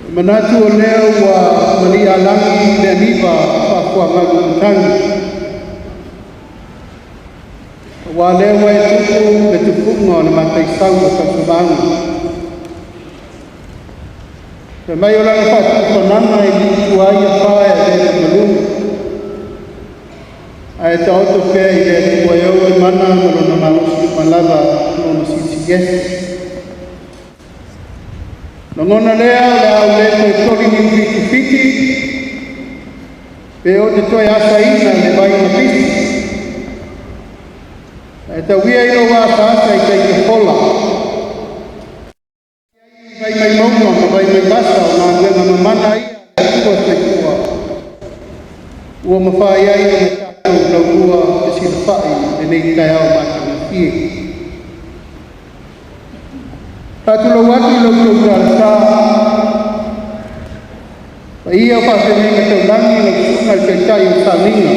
Manatu o lea ua malia lagi le aniva faafuagalu o matagi, aua o lea ua e tupu le tupuga o le Mataisau o Tausovaga. Fai mai o lana faatufugaga e liutua ai afa e avea ma malu, ae taoto pea i le Atua e ou le mana ma lona malosi uma lava Lona Silisili Ese. Lagona lea o le a ou le toe toli niu fitifiti pe ou te toe asaina le vai na pisi, ae tau ia ina ou asaasa i tai tafola vai mai mauga ma vai mai vasa o galuega mamana ia a le Atua Soifua ua mafai ai ona tatou laulua fesilafai i lenei taeao matagofie. Faatulou atu i la outou talofa, paia o faafeagaiga taulagi, lau susuga i le Taitai o le Sauniga,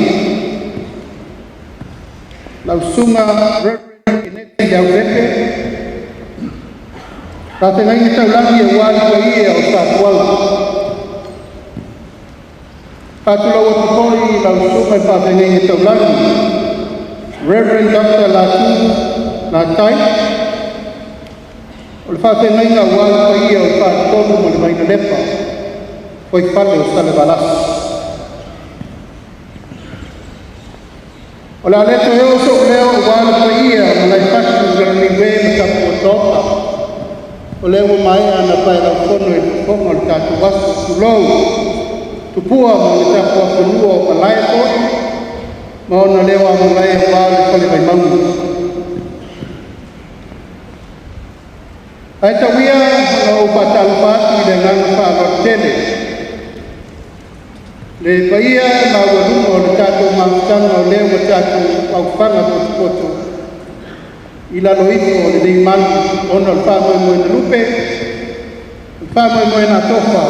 lau Susuga Reverend Keneti Leaupepe, faafeagaiga taulagi aua le paia o Satuala. Faatulou atu foi i lau susuga i le faafeagaiga taulagi Reverend Dr. Latu Latai, o le faafeagaiga aua le paia o le Faletolu ma le Vainalepa, fuaifale o Salevalasi. O le a le toe oo so'u leo aua le paia o Malaefatu ma Laloiuē ma Tapu'u-otaota, o lea ua maea ona paelaufono i le fofoga o le tatou aso. Tulou Tupua ma ona tapuafanua o Malae foi ma ona leo amulae aua le Fale Vaimauga. Ae tau ia ina ou faatalofa atu i le agaga faaaloalo tele le paia maualuga o le tatou mafutaga o lea ua tatou aufaga potopoto i lalo ifo o lenei malu ona o le faamoemoe na lupe, o le faamoemoe na atofa,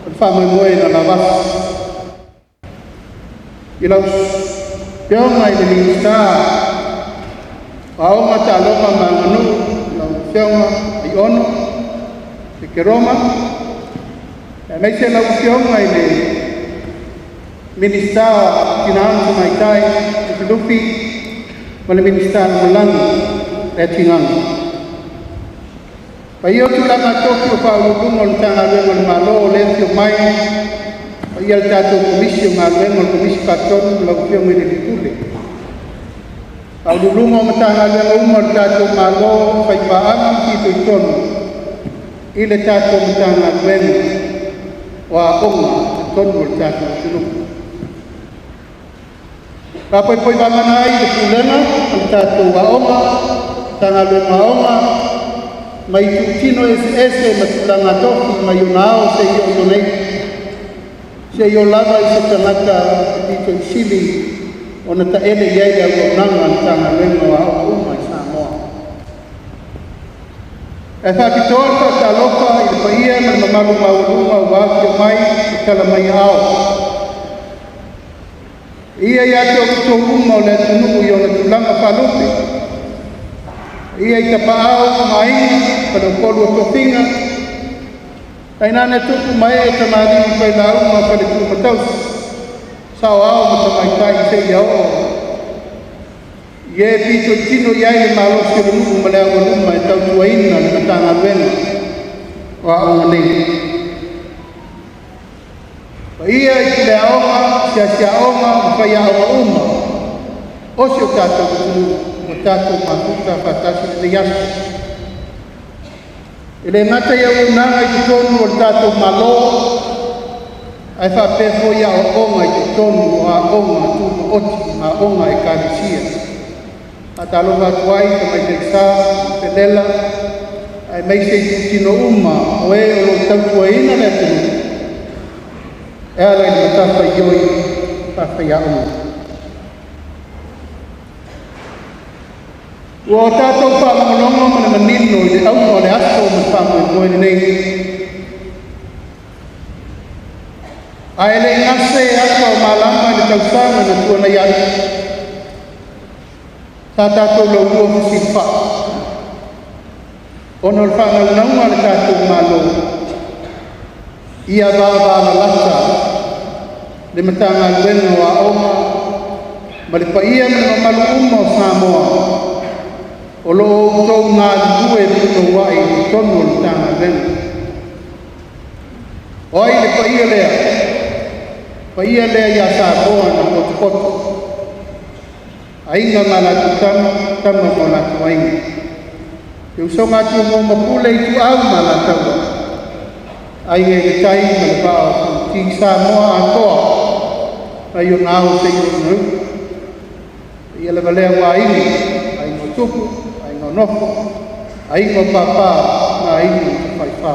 o le faamoemoe na lavasi. I lau Afioga i le Minisita o Aoga, Taaloga ma Aganuu, lau Afioga Aiono Keroma, aemaise lau Afioga i le Minisita o Tina ma Tamaitai Lufilufi ma le Minisita Lagolago Leatigaga. Paia o tulaga tofi o Faauluuluga o Matagaluega a le Malo o lea e afio mai, paia le tatou Komisi o Galuega, o le Komisi Faatonu ma lau Afioga i le Pule, Faauluuluga o Matagaluega uma a le tatou Malo, faipaaga ma fitoitonu i le tatou Matagaluega o Aoga i totonu o le tatou atunuu. Faapoipoi vagana ai le pulega o le tatou aoga, Matagaluega o Aoga mai itutino eseese ma tulaga tofi mai ona ao seia oo nei, seia oo lava i se tagata e pito i sili ona taele i ai le auaunaga a le Matagaluega o Aoga uma i Samoa. Ae faapitoa le faatalofa i le paia ma le mamalu maualuga ua afio mai e tala mai aao. Ia ia te outou uma o le atunuu i ona tulaga faalupe, ia i tapaau ma aiga, faleupolu o tofiga, tainane tupu ma ee, tamalii, failauga, faletua ma tausi, saoao ma tamaitai, seia oo i e fitoitino i ai le malosi o le nuu ma le aualuma e tautuaina le Matagaluega o Aoga nei. Paia i puleaoga, siasiaoga ma faiaoga uma o si o tatou atunuu ua tatou mafuta faatasi i lenei aso. E le gata i auaunaga i totonu o le tatou Malo, ae faapea foi aoaoga i totonu o aoga tumaoti ma aoga a Ekalesia. Faatalofa atu ai i Tamaitai Sa Felela aemaise i itutino uma o e o lo o tautuaina le atunuu e ala i le matafaioi faafaiaoga. Ua tatou faalogologo ma le manino i le auga o le aso ma le faamoemoe lenei. Ae le i gase ata o malama i le tausaga na tuanai atu, sa tatou laulua fesilafai ona o le faanaunauga a le tatou Malo Ia vaavalalata le Matagaluega o Aoga ma le paia ma le mamalu uma o Samoa o lo o outou galulue punouai i totonu o le Matagaluega. O ai le paia lea? Paia lea ia Samoa na potopoto, Aiga ma latou Tama, Tama ma o latou Aiga, le usoga a Tumua ma Pule, Ituau ma Alataua, Aiga i le Tai ma le Vaa o Fonoti, Samoa atoa mai ona ao seia oo i ona iu. Paia lava lea aua Aiga, Aiga o Tupu, Aiga o Nofo, Aiga o Papa ma Aiga na Tafaifa.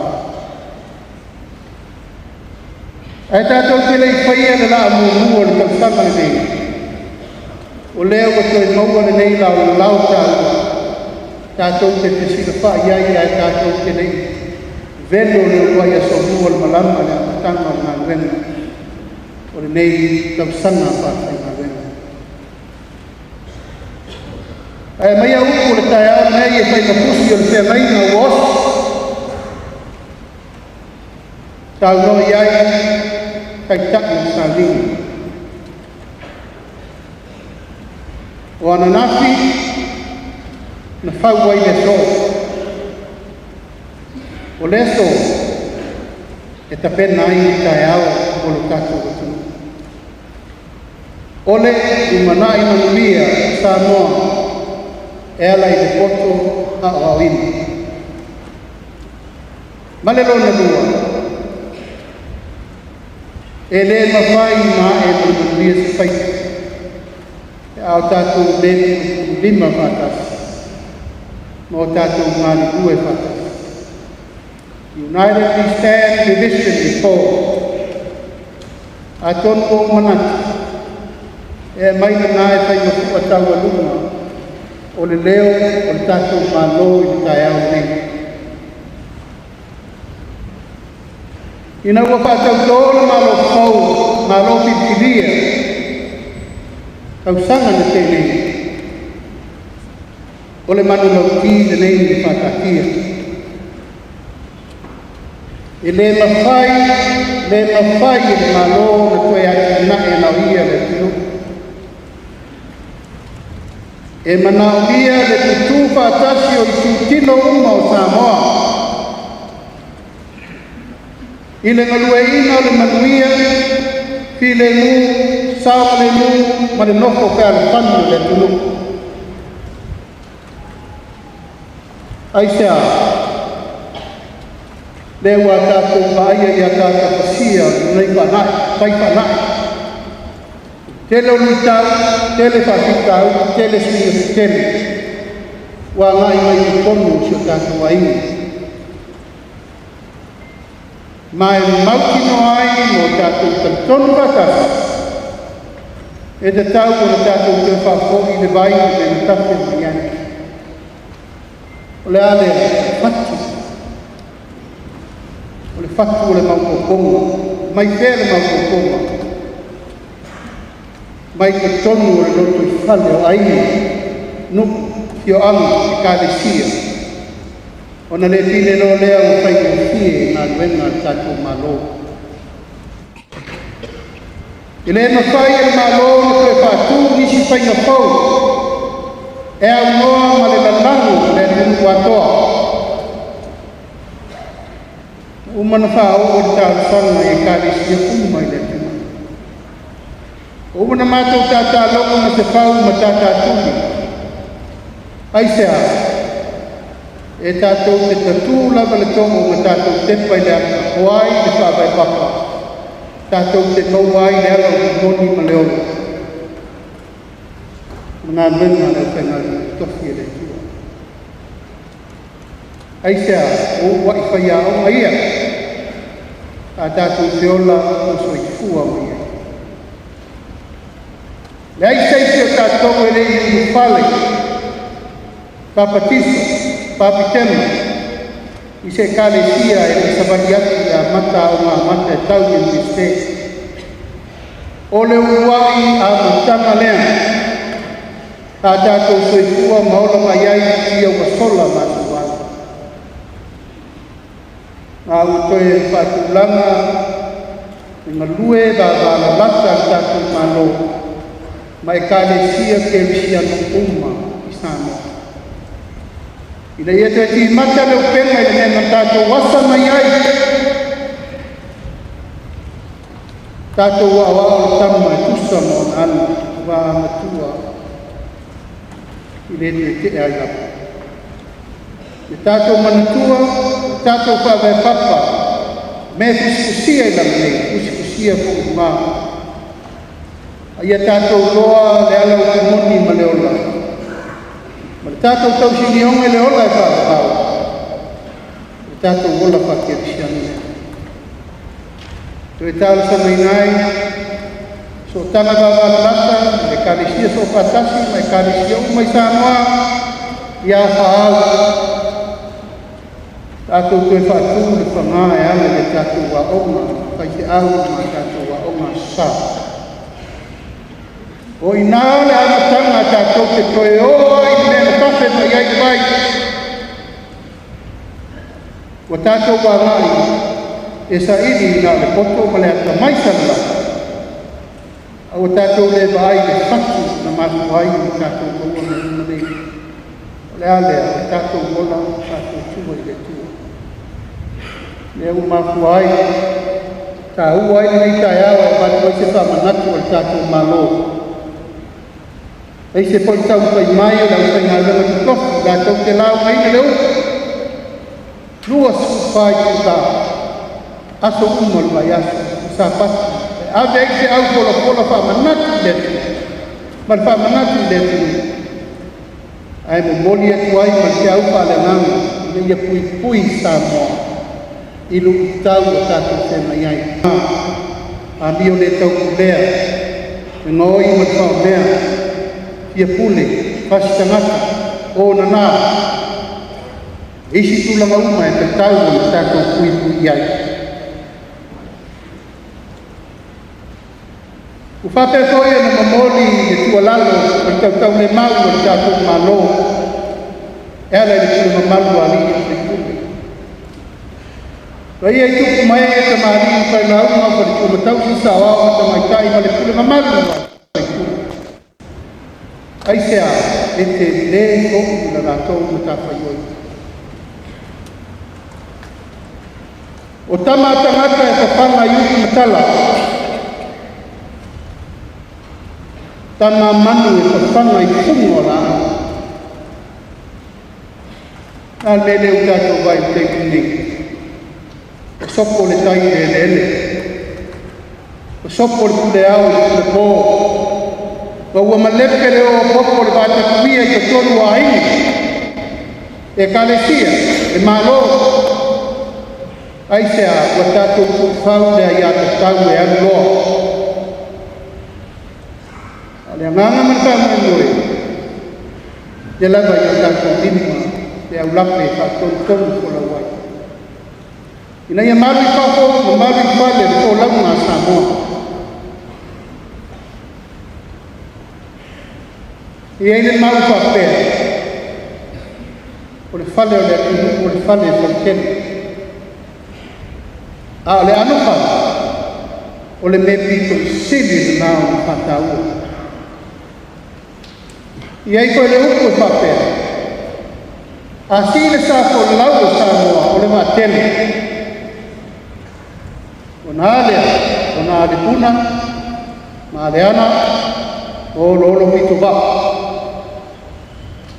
Ae tatou te le i faia le laa muamua o le tausaga lenei, o lea ua toe maua lenei laolao taua tatou te fesilafai ai ae tatou te le i velo i le uluai aso Lua o le malama i le amataga o le galuega o lenei tausaga faafaigaluega. Ae aumaia upu o le taeao lenei e fai ma tusi o le feagaiga ua oso, saunoa i ai Taitai o le Salima. O ananafi na fau ai le aso, o le aso e tapena ai le taeao mo lo tatou atunuu. O le lumanai manuia o Samoa e ala i le poto aoaoina. Ma le lona lua, e le mafai ona ae ma le manuia se faiva pe a o tatou le lima faatasi ma o tatou galulue faatasi. United we stand, division we fall. Atonu ua ou manatu, e aumai lena e fai ma pu'a taualuga o le leo o le tatou Malo i le taeao nei. Ina ua faatautō le Malo fou, Malo filifilia, tausaga na tea nei, o le manulauti lenei na faataatia. E le mafai, le mafai e le Malo ona toe atinae na o ia le atunuu. E manaomia le tutu faatasi o itutino uma o Samoa i le galueaiina o le manuia, filemu, saogalemu ma le nofo fealofani o le atunuu. Aisea? Lea ua tatou vaaia i ataata pasia o lenei faanai, tai faanai. Tele o luitau, tele faafitauli, tele suiga tetele ua agai mai i totonu o si o tatou aiga. Ma e mautinoa ai ma o tatou talitonu faatasi, e tatau ona tatou toe faafoi le vai i le mea na tafe mai ai. O le a lea? Fatu. O le fatu o le maopoopoga. Mai fea le maopoopoga? Mai totonu o le lotoifale o aiga, nuu, afioaga, ekalesia, ona le pine loa lea ua faigofie galuega a le tatou Malo. E le mafai e le Malo ona toe faatū nisi faiga fou e aunoa ma le lalago o le atunuu atoa. Ua uma ona faaoo le talosaga i ekalesia uma i le atunuu. Ua uma ona matou tatalogo Masefau ma tatatuli. Aisea? E tatou te tatū lava le too ma tatou tepa i le ata o ai le faavae papa, tatou te maua ai le ala o le moni ma le ola. O le galuega a le aufaigaluega totofi a le Atua. Aisea? O uluai faiaoga ia a tatou te ola ma soifua mai ai. Leai se isi o tatou e le i ulufale, papatiso, papitema i se ekalesia e le savali atu i le amata aoga amata e tau i le Iunivesite. O le uluai amataga lea a tatou soifua ma ola mai ai i futia ua sola ma aso ua alu. A ua toe faatulaga e galue vavalalata le tatou Malo ma Ekalesia Kerisiano uma i Samoa, ina ia toe timata le upega i le mea na tatou asa mai ai, tatou aoao le tama e tusa ma ona aga aua a matua e le toe tea ai lava. Ia tatou manatua le tatou faavae papa, mea e tusitusia i lalo nei, tusitusia foi i luga, a ia tatou iloa le ala upu moni ma le ola, ma le tatou tausinioga i le ola e faavavau, o le tatou ola faakerisiano lea. Toe talosagaina ai sootaga vavalalata ma Ekalesia Soofaatasi ma Ekalesia uma i Samoa ia afaau tatou toe faatu le fagā e ala i le tatou aoga faifeau ma tatou aoga Aso Sa. O i ina le amataga tatou te toe o ai i le mea na tafe mai ai le vai. Ua tatou agai e saili na o le poto ma le atamai salalaga, a ua tatou le vaai i le fatu na mafua ai ona tatou maua mea uma nei. O le a lea? O le tatou ola faatuatua i le Atua. Lea ua mafua ai, taua ai lenei taeao e avatu ai se faamanatu a le tatou Malo, aemaise foi le taumafai mai o le aufaigaluega totofi latou te laugaina le upu 24 itula, aso uma o le vaiaso ma Sapati, e ave ai se au polapola faamanatu i le Atua ma le faamanatu i le atunuu, ae momoli atu ai ma le feau faaleagaga ina ia puipui Samoa i luitau ua tatou feagai ai. Amio le taupulea, le gaoi ma le faamea, fia pule, fasi tagata, o nana, isi tulaga uma e tatau ona tatou puipui ai. Ua faapea foi ona momoli le tuualalo ma le tautaulemau a le tatou Malo e ala i le pule mamalu a alii ma faipule. Paia i tupu ma ee, tamalii, failauga, faletua tausi, saoao ma tamaitai ma le pule mamalu a faipule. Aisea? E tele foi la latou matafaioi. O tama a tagata e fafaga i utu ma tala, tama a manu e fafaga i fuga o laau. A le mea lea ua tatou vaai i le taimi nei, ua sopo le tai i le eleele, ua sopo le pule ao i le pule po, ma ua malepe le oo popo o le vatapuia i totonu o aiga, Ekalesia, le Malo. Aisea? Ua tatou tuufau le aiatatau e alu loa. A o le agaga ma le faamoemoe ia lava i o tatou lima le aulape e faatonutonu folau ai, ina ia malu i fafo ma malu i fale le folauga a Samoa. E i ai le mau faapea, o le fale o le atunuu o le fale e fautele, a o le anofale o le mea pito i sili lena ona faataua. E i ai foi le upu e faapea, a sii le sa folau o Samoa o le vaatele, ona a lea, ona a le puna ma le ana o oloolo pitovaa,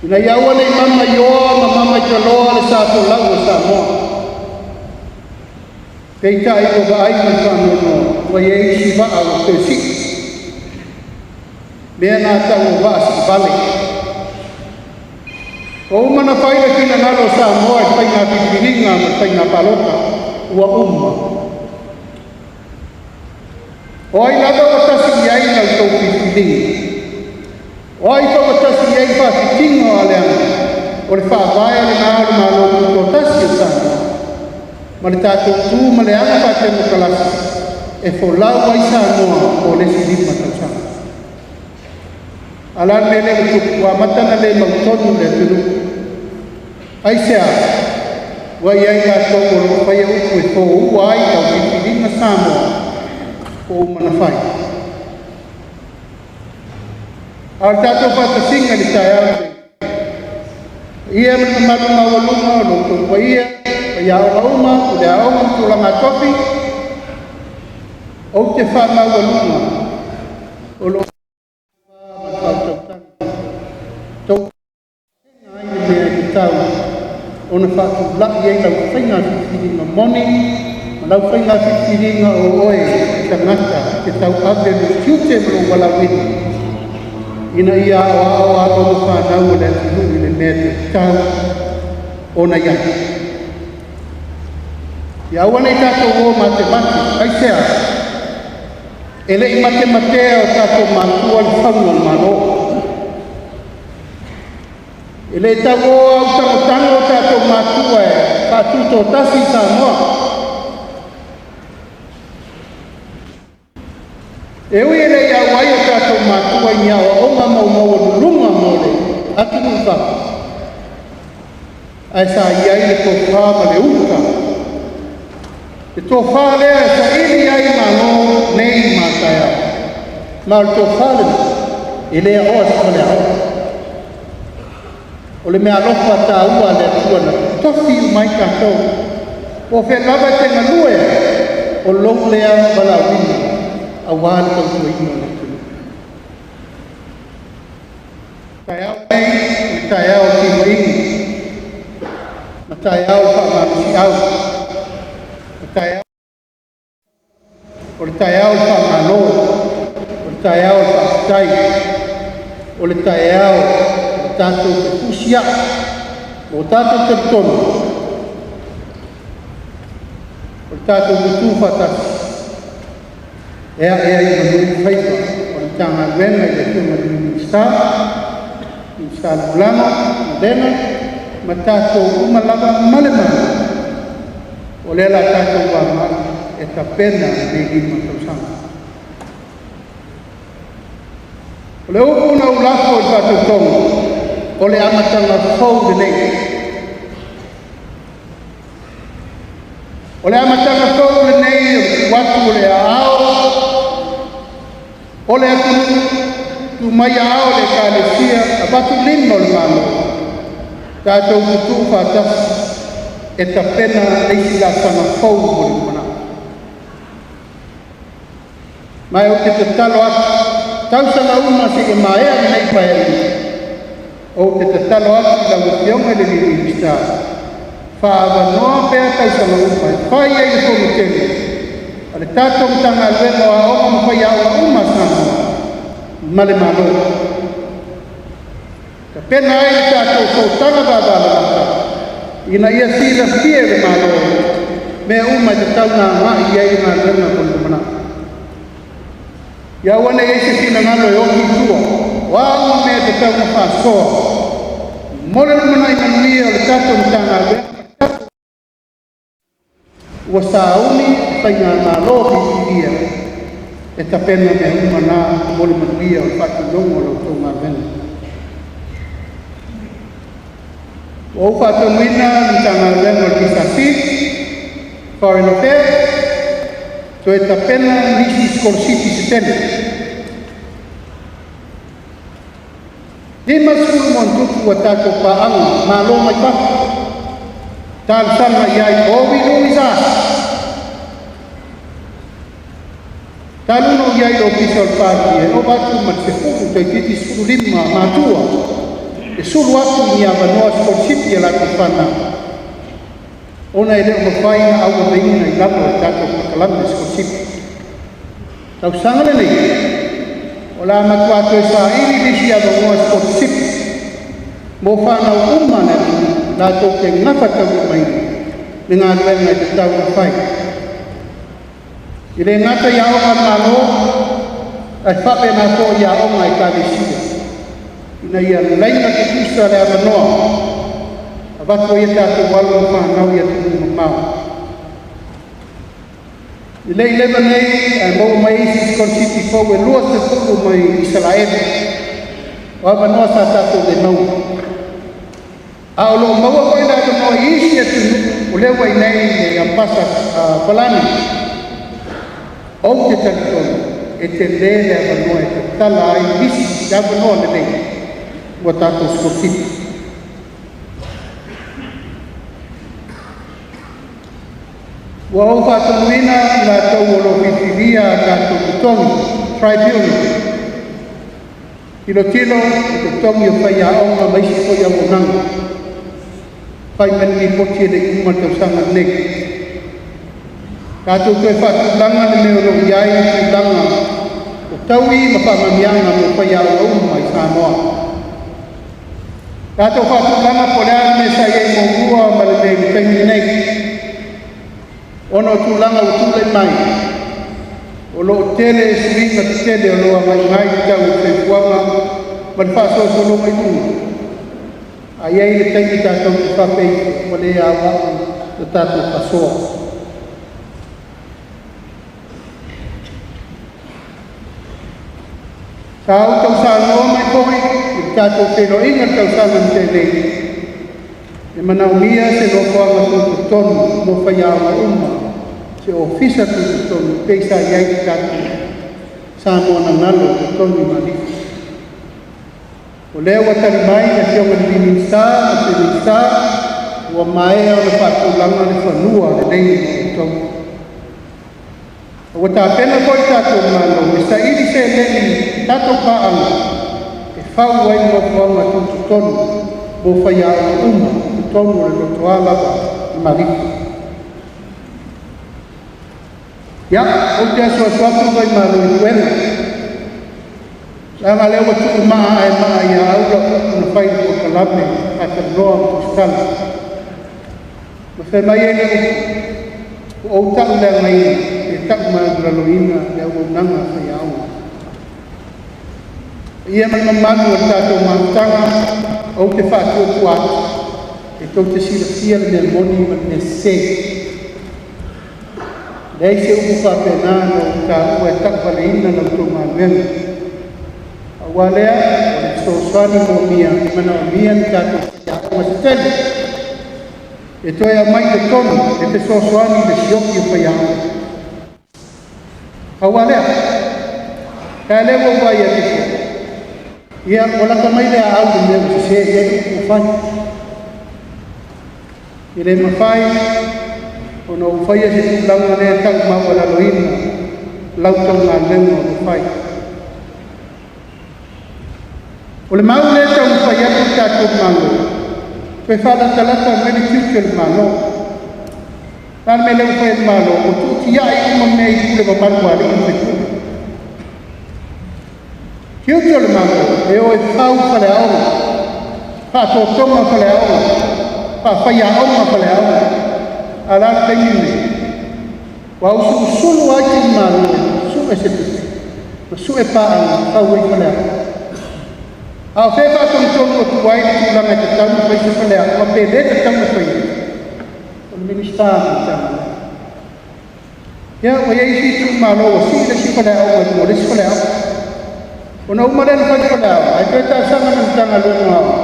ina ia aua nei mama i oa ma mama i taloa le sa folau o Samoa. Peitai ua vaai ma le faanoanoa ua i ai isi vaa ua toe sii, mea na tau o vaa siivale. Ua uma na fai le finagalo o Samoa i le faiga filifiliga ma le faiga palota ua uma. O ai lava ua tasi i ai la outou filifiliga? O ai fa ua tasi i ai faafitiga o aleaga? O le faavae lena o le Malo Tutoatasi o Samoa ma le tatou tu ma le aga faatemokalasi e folau ai Samoa mo le isi 5 tausaga. A o le a le mea lea ua tupu? Ua amata ona le mautonu le atunuu. Aisea? Ua i ai latou o lo o faia upu e foua ai lau filifiliga Samoa ua uma ona fai. A o le tatou faatasiga i le taeao lenei, paia ma le mamalu maualuga o lo outou paia, faiaoga uma, pule aoga ma tulaga tofi, ou te faamaualuga o lo o ma le faautautaga tou te ai le mea e tatau ona faatulai ai lau faiga filifiliga moni ma lau faiga filifiliga o oe e tagata e te tauave lou tiute ma lou valaauina ina ia aoao alo ma fanau a le atunuu i le mea e tatau ona i ai. Ia aua ne i tatou o matemate. Aisea? E le i matematea e o tatou matua le fauga o le Malo. E le tau o autagotago o tatou matua e faatutotasi Samoa. E ui e le i auai o tatou matua i ni aoaoga maumaualuluga mo le atunuu i fafo, ae sa i ai le tofa ma le uta, le tofa lea e saili ai malo nei ma a taeao. Ma o le tofa lena e le aoa i se faleaoga. O le meaalofa taua a le Atua na totofi uma ai tatou. Po o fea lava e te galue ai, o lou lea valaauina aua le tautuaina o le atunuu. Taeao lenei o le taeao o timaiga, ma taeao faamalosiau, o taeao o le taeao o le faamalo, o le taeao o le faafetai, o le taeao o tatou fefusia'i ma o tatou talitonu o le tatou tutu faatasi e a'e ai i manu faiva o le Matagaluega i le Afioga i le Minisita, Minisita Lagolago Lena ma tatou uma lava ma le Malo. O lea la tatou agai e tapena lenei 5 tausaga. O le upu na ou lafo i le faatautoga, o le amataga fou lenei. O le amataga fou lenei o le tuu atu o le aao o le atunuu, tuu mai aao o le Ekalesia, avatu lima o le Malo, tatou tutuu faatasi e tapena le isi laasaga fou mo le lumanai. Ma ou te tatalo atu, tausaga uma seia maea lenei Paeaiga, ou te tatalo atu i lau Afioga i le Minisita, faaavanoa pea tausaga uma e fai ai le fono tele a le tatou Matagaluega o Aoga ma Faiaoga uma a Samoa ma le Malo. Tapena ai le tatou fonotaga vavalalata ina ia silafia e le Malo mea uma e tatau ona agai i ai le galuega mo le lumanai. Ia aua ne i i ai se finagalo e oti i tua, o a uma mea e tatau ona faasoa mo le lumanai manuia o le tatou Matagaluega ua sauni faigamalo filifilia e tapena mea uma na mo le manuia o le faatinoga o la outou galuega. Ua ou faatonuina le Matagaluega o le PSC, Foreign Affairs, toe tapena nisi sikolasipi se tele. 50 ma ono tupu a tatou paaga malo mai fafo, talosaga i ai, all we do is ask. Talu ona ou i ai i le ofisa o le Palemia, e ova atu ma le 10, toeitiiti 15 matua e sulu atu i ni avanoa sikolasipi a latou fanau, ona e le o mafai ona auavaina i lalo o le tatou polokalame sikolasipi. Tausaga lenei, o le a matua toe saili nisi avanoa sikolasipi mo fanau uma a le atunuu latou te gafataulimaina le galuega e tatau ona fai. E le gata i aoga a le Malo, ae faapena foi i aoga a Ekalesia, ina ia laina tutusa le avanoa avatu ai a tatou alo ma fanau i atunuu mamao. I lei leva nei ae maua mai isi sikolasipi fou e 20 mai Isalaele, o avanoa sa tatou le maua. A o loo maua foi le avanoa. talanoa i isi atunuu, o lea ua i inei le Ambassador Palani, ou te talitonu e tele le avanoa e tatala ai nisi avanoa lelei ua tatou sikolasipi. Ua ou faatonuina i latou o lo o filifilia a tatou totogi, tribunal, tilotilo i totogi o faiaoga ma isi foi auaunaga, fai mai le lipoti e le i uma le tausaga lenei. Tatou toe faatulaga le mea o lo o i ai tulaga o taui ma faamanuiaga mo faiaoga uma i Samoa. Tatou faatulaga po o le a le mea sa i ai muamua ma le mea i le taimi lenei, ona o tulaga ua tulai mai, o lo o tele suiga tetele o lo o agai mai i le tau o le soifuaga ma le faasolosologa i luga. A i ai le taimi tatou te faapea ifo ua le aoao le tatou faasoa. Sa ou tausanoa mai foi i le tatou feiloaiga i le tausaga na tea nei, e manaomia se nofoaga tutotonu mo faiaoga uma, se ofisa tutotonu pei sa i ai le tatou Samoa na galo i totonu i Malifa. O lea ua tali mai le Afioga i le Minisita ma le Sui Minisita, ua maea ona faatulaga le fanua lelei mo outou. Ua tapena foi le tatou Malo e saili seleni i tatou paaga e fau ai nofoaga tutotonu mo faiaoga uma i totonu o le Lotoa lava i Malifa. Ia, ou te asuasu atu faimalo i puega, leaga lea ua tuu maa ae maa ia au lau upu na fai i le polokalame faatalanoa ma tusitala. Ma fai mai ai le upu, ua ou tauleagaina pe taumaualaloina le auaunaga a faiaoga. Ia ma le mamalu o le tatou mafutaga, ou te faatuatua atu, e tou te silafia le mea moni ma le mea sese. Leai se upu faapena na ou taua e tauvaleina la outou galuega. Aua lea, o le fesoasoani moomia, e manaomia ni tatou faiaoga se tele, e toe aumai i totonu e fesoasoani i le sioki o faiaoga. Pau lava lea, ae lea ua ou vaai atu foi, ia ua lata mai le aau i le mea ua sese i ai upu ua fai. E le mafai ona ou faia se tulaga lea e tau maualaloina lau tou galuega o lo o fai. O le mau lea e taumafai atu le tatou Malo, toe faalatalata mai le tiute o le Malo. O le a le mea lea ua fai e le Malo? Ua tuutiai uma mea i pule mamalu a alii ma faipule. Tiute o le Malo e o e fau faleaoga, faatotoga faleaoga, faafaiaoga faleaoga. A o le a le taimi lenei? Ua usulusulu ai itumalo e sue se tupe ma sue paaga fau ai faleaoga. A o fea e faatonutonu atu ai le tulaga e tatau ona fai se faleaoga pe le tatau ona faia? O le Minisita ma le Matagaluega. Ia, ua i ai isi itumalo ua sii le isi faleaoga i luga o le isi faleaoga. Ona uma lea ona fai le faleaoga, ae toe talosaga mai i le Matagaluega o Aoga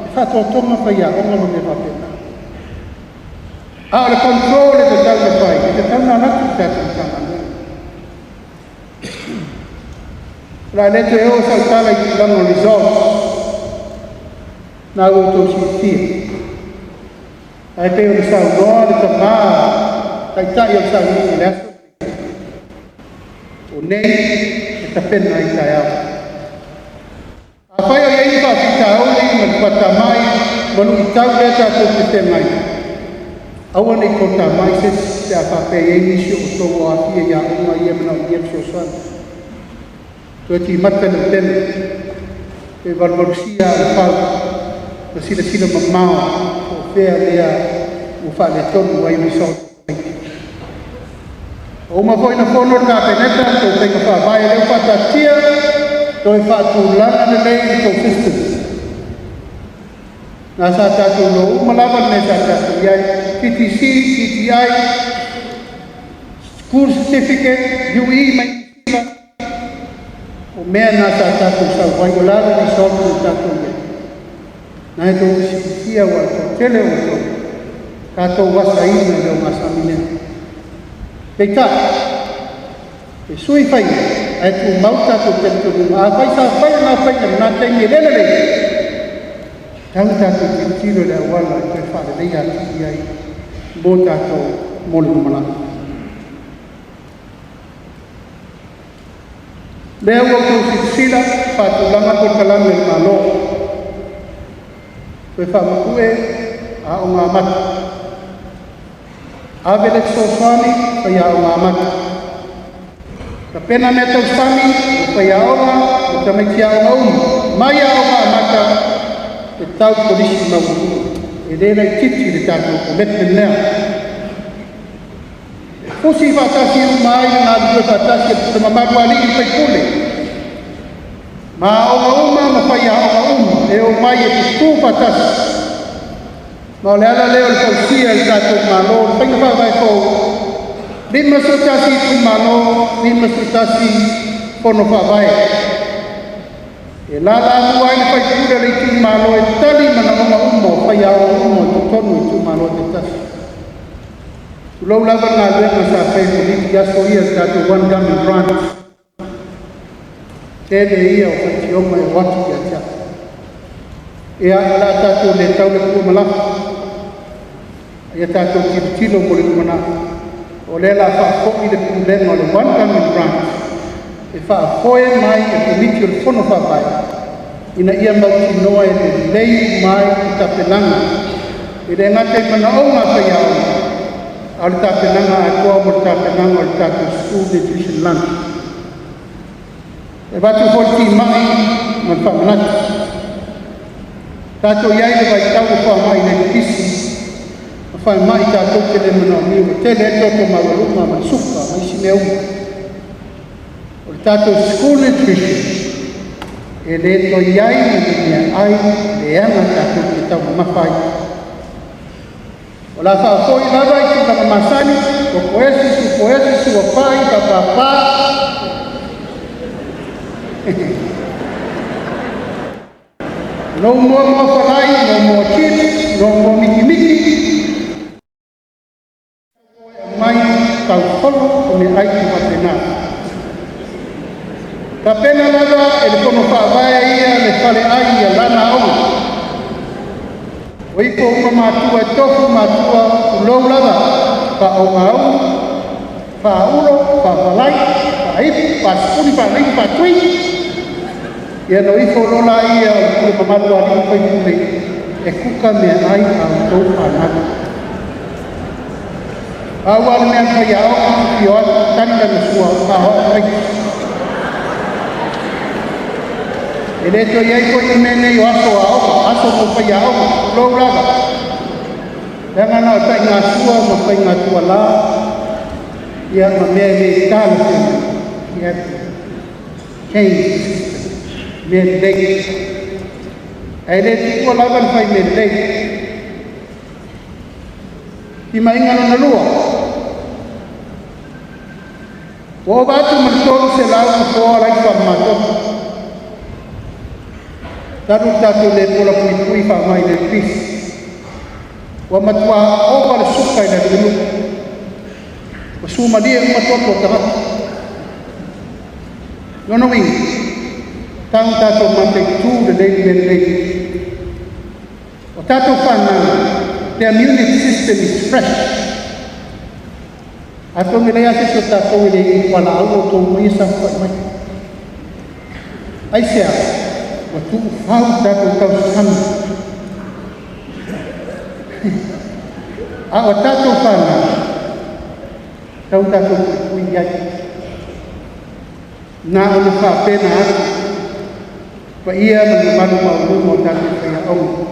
e faatotoga faiaoga ma mea faapena. A o le control e tatau ona fai, e tatau ona alu atu le tatou Matagaluega. O le a le toe oo sau tala i tulaga o results, na ua outou silafia. Ae pei ona saunoa le tama taitai o le sauniga i le aso o nei e tapena ai taeao. Afai o i ai ni faafitauli ma le fatamai ma luitau lea tatou te feagai, aua ne i toatamai se isi pe a faapea e i ai nisi o outou o aafia i aoga ia e manaomia le fesoasoani. Toe timata le upega, pe valuvalusia aa o le fau, ma silasila mamao po o fea lea ua faaletonu ai result. Ua uma foi na fono le Kapeneta tou faiga faavae lea ua faataatia, toe faatulaga lelei le tou system. Na sa tatou iloa uma lava le mea sa tatou i ai, TTC, TTI, School Certificate, UE mai Niu Sila, o mea na sa tatou sau ai, o le a le result na tatou i ai. Na e tou te silafia ua toatele o outou. Tatou asaina le ogasami lea. Peitai, e sui faiga ae tumau tatou talitonuga. Afai sa fai lena faiga i lena taimi e le lelei, tatau ona tatou tilotilo i le auala e toe faaleleia atili ai mo tatou mo le lumanai. Lea ua outou silasila, faatulaga polokalame a le Malo, toe faamapue Aoga Amata, ave le fesoasoani faiaoga amata, tapena mea tausami mo faiaoga ma tamaiti aoga uma mai aoga amata e tau i kolisi maualuluga. E le laitiiti le tatou commitment lea. E fusi faatasi uma ai le galulue faatasi e le pule mamalu a alii ma faipule ma aoga uma ma faiaoga uma e omai e tutu faatasi. Ma o le ala lea o le fausia e le tatou Malo o le faiga faavae fou, 51 itumalo, 51 fono faavae, e lalamua ai le faipule o le itumalo e tali manaoga uma o faiaoga uma o totonu o itumalo taitasi. Tulou lava le galuega sa fai e Komiti i aso ia i le tatou One Government Branch, tele ia o faitioga e oo atu ia te au. Ia, o le a tatou le tau le pua ma lafo, ia tatou tilotilo mo le lumanai. O lea o le a faafoi le pulega o le One Government Branch e faafoe mai e Komiti o le Fono Faavae ina ia mautinoa e lelei uma ai le tapenaga, e le gata i manaoga a faiaoga, a o le tapenaga atoa mo le tapenaga o le tatou School Nutrition Lunch. E avatu foi le timai ma le faamanatu, tatou i ai i le vaitau o faamai le pipisi ma faamai tatou te le manaomia, ua tele ai le toto maualuga ma le suka ma isi mea uma. O le tatou school nutrition, e le toe i ai ma ni meaai leaga tatou te taumamafa ai. O le a faafoi lava i tulaga masani: koko esi, supo esi, suapai, papapa. No more moa falai, no more chips, no more mikimiki. Mai taufolo o meaai faapena. Tapena lava e le fono faavae ia le faleai ia lana aoga. O ifo uma matua e tofu matua, tulou lava, faaogaulu, faaulo, faafalai, faaipu, faasipuni, faalimu, faatui. Ia no ifo lola ia o le pule mamalu a alii ma faipule e kuka meaai a outou fanau. Pau lava le mea na faiaoga, afio atu tali lana sua, faaoao tamaiti. E le toe i ai foi ni mea nei o aso aoga, aso mo faiaoga, tulou lava. Leaga na o taigasua ma faigatualā ia ma mea e le talafeagai. We have to change the system. Mea lelei. Ae le tuua lava le fai mea lelei. Timaiga lona lua, ua ova atu ma le 300 nofoa la i faamamatoto. Talu le tatou le pola puipui faamai le pipisi. Ua matua ova le suka i le atunuu. Ua sumalie uma toto o tagata. Lona uiga, tau tatou mataitu lelei le mea lelei. O tatou fanau, their immune system is fresh. Atonu e leai lava se isi o tatou e le i fualaau o outou mai e saofafai mai. Aisea? Ua tuufau tatou tausami. A o tatou fanau, tau tatou puipui ai. Na ona faapena atu, paia ma le mamalu maualuga o tatou faiaoga.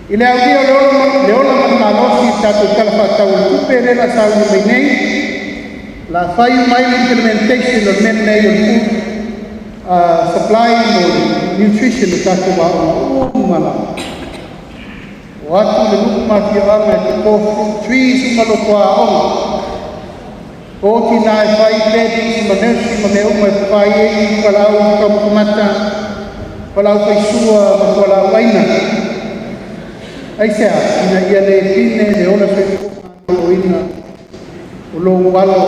I le aulia o le ola ma le malosi i le tatou Tala Faatatau o le Tupe lea o le a sauni mai nei, o le a fai mai le implementation o le mea lenei o le food supply mo le nutrition o tatou aoga uma lava. O atu le nuu ma afioaga e toto fruit trees uma loto aoga. O tina e fai beddings ma nursery ma mea uma e fai ai fualaau taumafa mata, fualaau faisua ma fualaau aina. Aisea? Ina ia le pine le ola soifua maloloina o lou alo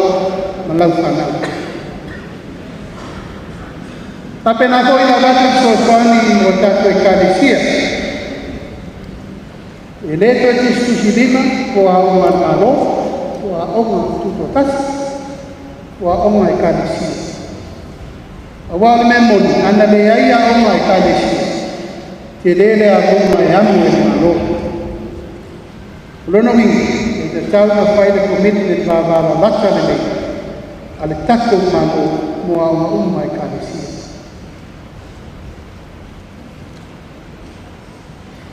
ma lau fanau. Faapena foi ona avatu le fesoasoani mo tatou Ekalesia. E le toe tusitusilima po o aoga a le Malo, po o aoga tutoatasi, po o aoga a Ekalesia. Aua o le mea moni, ana leai aoga a Ekalesia, tele le aoga e amo e le Malo. O lona uiga, e tatau ona fai le commitment vavalalata lelei a le tatou Malo mo aoga uma a Ekalesia.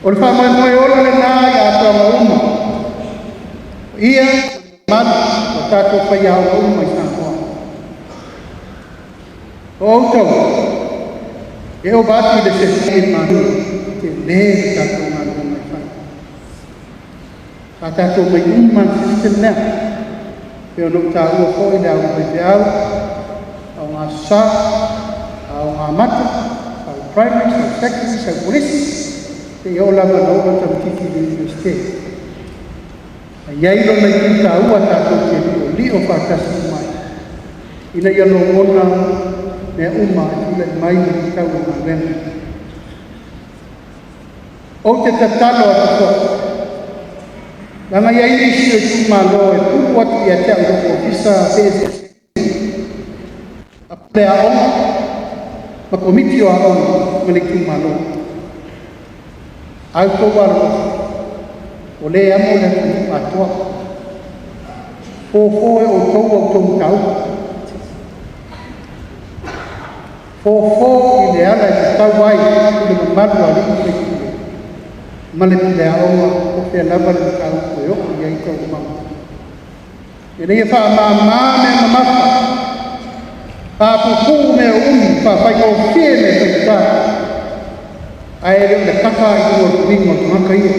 O le faamoemoe ola lena i atoaga uma, ia mamalu o tatou faiaoga uma i Samoa. O outou, e ova atu i le 15, tele le tatou galuega e fai. Sa tatou omai uma lava i le system lea, pei ona ou taua foi le aoga faifeau, aoga aso Sa, aoga amata, sau primary, sau secondary, sau kolisi, seia oo lava ina oo le tamaitiiti i le Iunivesite. A i ai lona itu taua tatou te liolio faatasi uma ai, ina ia logona mea uma e tulai mai ma luitau o le galuega. Ou te tatalo atu foi, leaga e i ai nisi o itumalo e pulu atu ia te au i lou ofisa pe eseese a pule aoga ma komiti o aoga ma le itumalo. A outou alolofa, o lea e amo le atunuu atoa. Fofo e outou a outou mataupu. Fofo i le ala e tatau ai i le mamalu o alii ma faipule ma le pule aoga po o fea lava le mataupu e oo i ai taualumaga. Ina ia faamama mea mamafa, faapupuu mea umi, faafaigofie mea faigata, ae le o le tafa i luga o le uiga o tagata ia.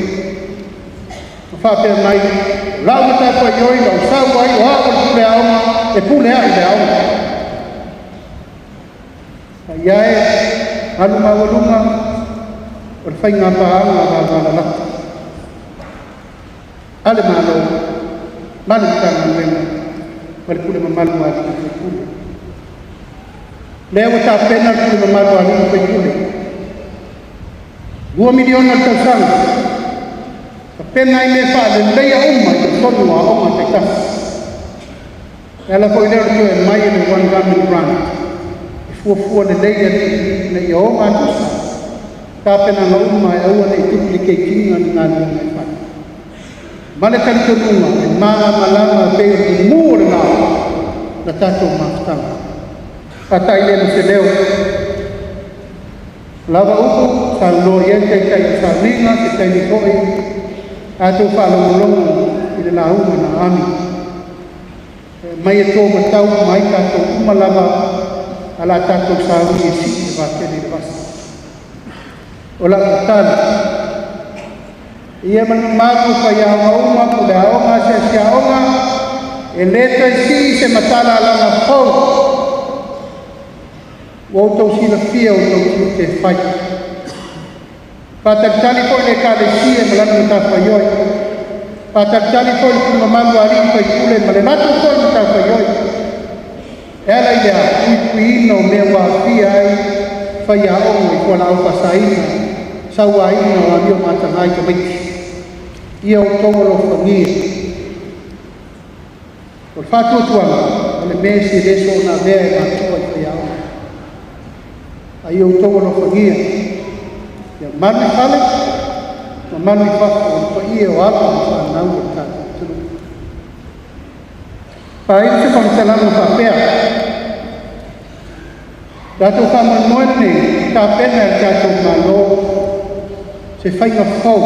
Ma faapea mai, o lau matafaioi, lau sau ai, o au o le pule aoga, e pule au i le aoga. A ia e alu maualuga o le faiga paaga vavalalata a le Malo ma le Matagaluega ma le pule mamalu a alii ma faipule. Lea ua tapena le pule mamalu a alii ma faipule, $2 miliona le tausaga, tapena ai mea faaleleia uma i totonu o aoga taitasi. E ala foi lea o le toe aumai o le One Government Grant e fuafua lelei atu ina ia ogatusa tapenaga uma e aua ne i duplicate ina ni galuega e fai. Ma le talitonuga e malamalama pei o le mumu o le lao na tatou mafutaga. Faata'i lea ma se leo lava upu saunoa i ai le Taitai o sauniga se taimi foi tatou faalogologo i le lauga na aami e mai e to matau uma ai tatou uma lava a la tatou sauni e sii le vatele i le vasa. O lau tatalo ia ma le mamalu o faiaoga uma, pule aoga, asiasi aoga, e le toe sii se matala fou. Ua outou silafia outou tiute e fai. Faatalitali foi le Ekalesia ma lana matafaioi, faatalitali foi le pule mamalu a alii ma faipule ma le latou foi matafaioi e ala i le puipuiina o mea ua aafia ai faiaoga i fualaau faasaina, sauaina o amio mataga i tamaiti. Ia outou alofagia. O le faatuatuaga o le mea e se le soona avea e matua i faiaoga. A ia outou alofagia, ia malu i fale ma malu i fafo o le paia o alo ma fanau o le tatou atunuu. Faaiu se faamatalaga faapea, tatou faamoemoe lenei tapena e le tatou Malo se faiga fou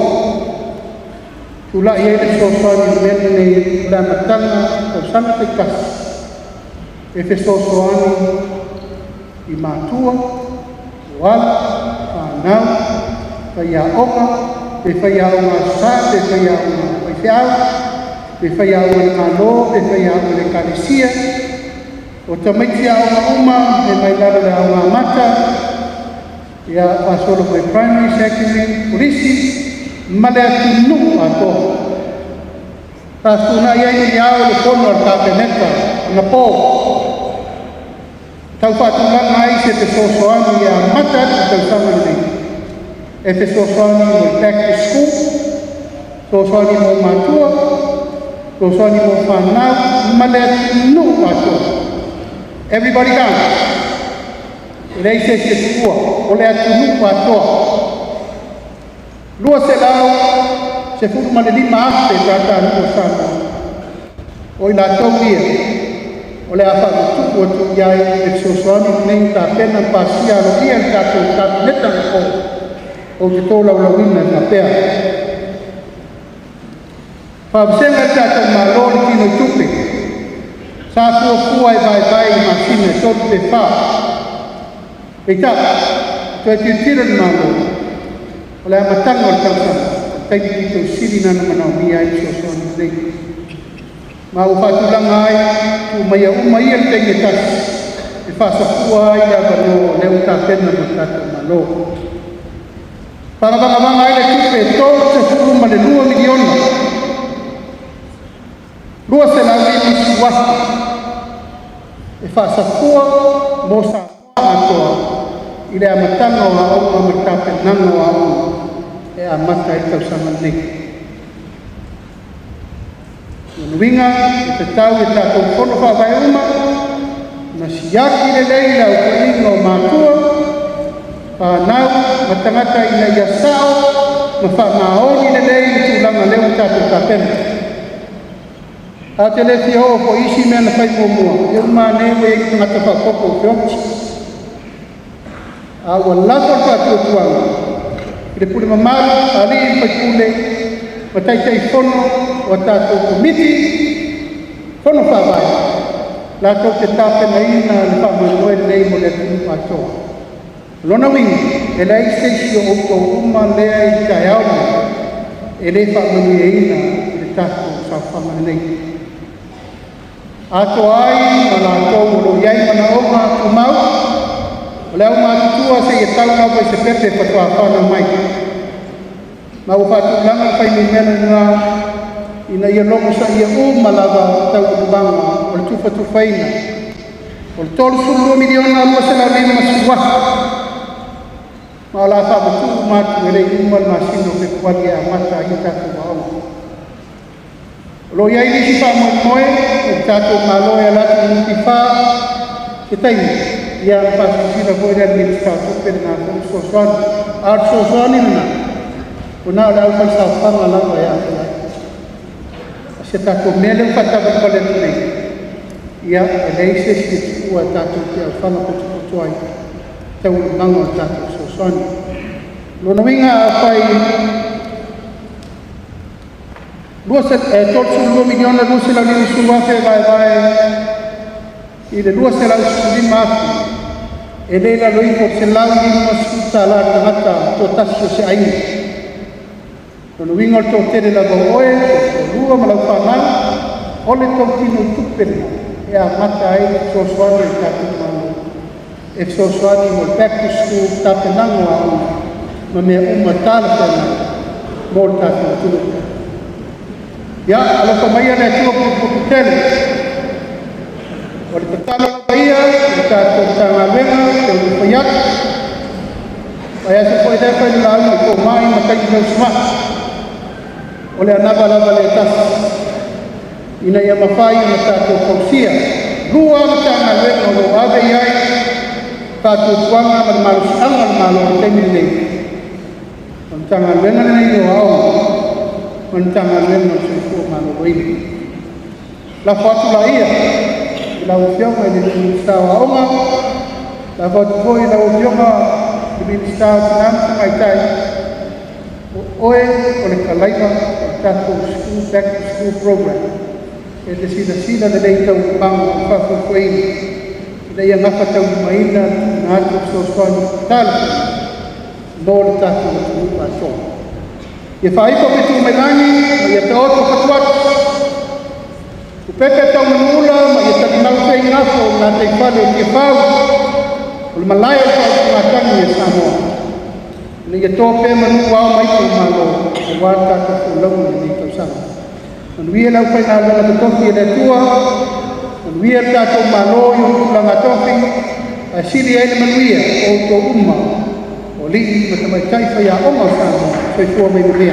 tula'i ai le fesoasoani i le mea lenei o le amataga tausaga taitasi e fesoasoani i matua o alo, fanau, faiaoga, pe faiaoga aso Sa, pe faiaoga faifeau, pe faiaoga a le Malo, pe faiaoga i le Ekalesia, o tamaiti aoga uma e mai lalo i le aoga amata, ia faasolo mai primary, secondary, kolisi. Ma le atunuu atoa. Sa fetuunai ai muniao i le fono a le Kapeneta anapo, tau faatulaga ai se fesoasoani e amata atu i le tausaga lenei, e fesoasoani mo le back to school, fesoasoani mo matua, fesoasoani mo fanau ma le atunuu atoa. Everybody counts. E leai se isi e tuua, o le atunuu atoa. 215,000 tagatanuu o Samoa, o i latou ia o le a faamatuu atu i ai le fesoasoani lenei ua tapena ma pasia aloaia e le tatou Kapeneta anapo ou te tolaulauina e faapea: Faavasega e le tatou Malo le tinoitupe sa fuafua e vaevae i masina e 3 pe 4. Peitai, toe tilotilo le Malo, o le amataga o le tausaga o le taimi pito sili lena ona manaomia ai le fesoasoani lenei, ma ua faatulaga ai tuu maia uma ia i le taimi e tasi e faasafua ai le avanoa o lea ua tapena mo le tatou Malo. Faavagavaga ai le tupe e $32,250,000 e faasafua mo Samoa atoa i le amataga o aoga ma le tapenaga o aoga e amata ai le tausaga lenei. Lona uiga, e tatau i tatou fono faavae uma ona siaki lelei le aofaiga o matua, fanau ma tagata ina ia sao ma faamaoni lelei le tulaga lea ua tatou tapena. A te le fia oo foi i isi mea na fai muamua, e uma ane ua i ai tagata faaopoopo ou te oti. A ua lafo le faatuatuaga i le pule mamalu a alii ma faipule ma Taitaifono o a tatou Komiti Fono Faavae latou te tapenaina le faamoemoe lenei mo le atunuu atoa. O lona uiga, e leai se isi o outou uma lea i le taeao lenei e le faamanuiaina i le tatou saofaga lenei. Atoa ai ma latou o lo o i ai manaoga tumau, o le aumatutua seia tau lava i se pepe faatoa fanau mai. Ma ua faatulaga le fuainumera lena ina ia logosaia uma lava taualumaga o le tufatufaina o le $32,250,000, ma o le a faamatuu uma atu e le i uma le masina o Fepuari e amata ai a tatou aoga. O lo o i ai nisi faamoemoe o le tatou Malo e ala atu i le NPF se taimi, ia ona faasilasila foi lea e le Minisita o Tupe lena foi fesoasoani. A o le fesoasoani lena, ua na o le aufaisaofaga lava e aafia ai. O si a tatou mea lea ua faataavalevale atu nei, ia e leai se isi e tuua tatou te aofaga potopoto ai taualumaga o le tatou fesoasoani. Lona uiga, afai $32,250,000 e vaevae i le 215,000, e le i lalo ifo o le $150 le tagata toatasi o se aiga. Lona uiga o le toatele lava o oe, toalua ma lau fanau, o le tou tinoitupe lena e amata ai le fesoasoani a le tatou Malo e fesoasoani mo le back to school, tapenaga o aoga ma mea uma talafeagai mo le tatou atunuu. Ia alofa maia le Atua pulepuleputele. O le tatalo lava ia i le tatou Matagaluega e taumafai atu, vai aso foi lea fai le lauga i fomai ma taimi tausimai. O le anava lava lea e tasi, ina ia mafai ona tatou fausia lua Matagaluega o lo o ave i ai faatuatuaga ma le malosiaga o le Malo i le taimi lenei, o le Matagaluega lenei o Aoga ma le Matagaluega o le Soifua Maloloina. Lafo atu laia i lau Afioga i le Minisita o Aoga, lafo atu foi i lau Afioga i le Minisita o Tina ma Tamaitai, o oe o le kalaiva o le tatou school back to school program e te silasila lelei i taualumaga o le faafoefoeina ina ia gafataulimaina le tuuina atu o fesoasoani talafeagai mo le tatou atunuu atoa. Ia faaifo fetu mai lagi ma ia taoto fatuatu, upepe taumanuula ma ia talimau feigafo o le gataifale o Tiafau, o le malae o le faautugatagi a Samoa. Ina ia toa pea manu ua ao ma iu o Malo aua le tatou folauga i lenei tausaga. Manuia le aufaigaluega totofi a le Atua, manuia le tatou Malo i ona tulaga tofi, ae sili ai le manuia o outou uma o alii ma tamaitai faiaoga o Samoa. Soifua ma ia manuia.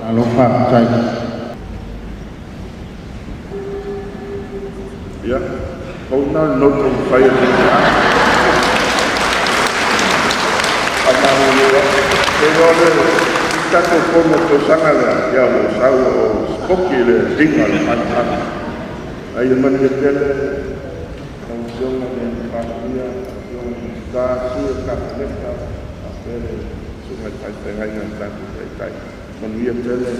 Malo faafetai. Ia, pau lena o le note ua mafai ona faamalulu atu. Ou te iloa o le isi tatou fono i le tausaga lea, ia o lo o sau o lo o sipoki le viga o le manumanu. Ae ia manuia tele lau Afioga i le Palemia, afioga i Minisita, Sui o le Kapeneta faapea le Susuga i le Faafeagaiga a le tatou Taitai. Manuia tele.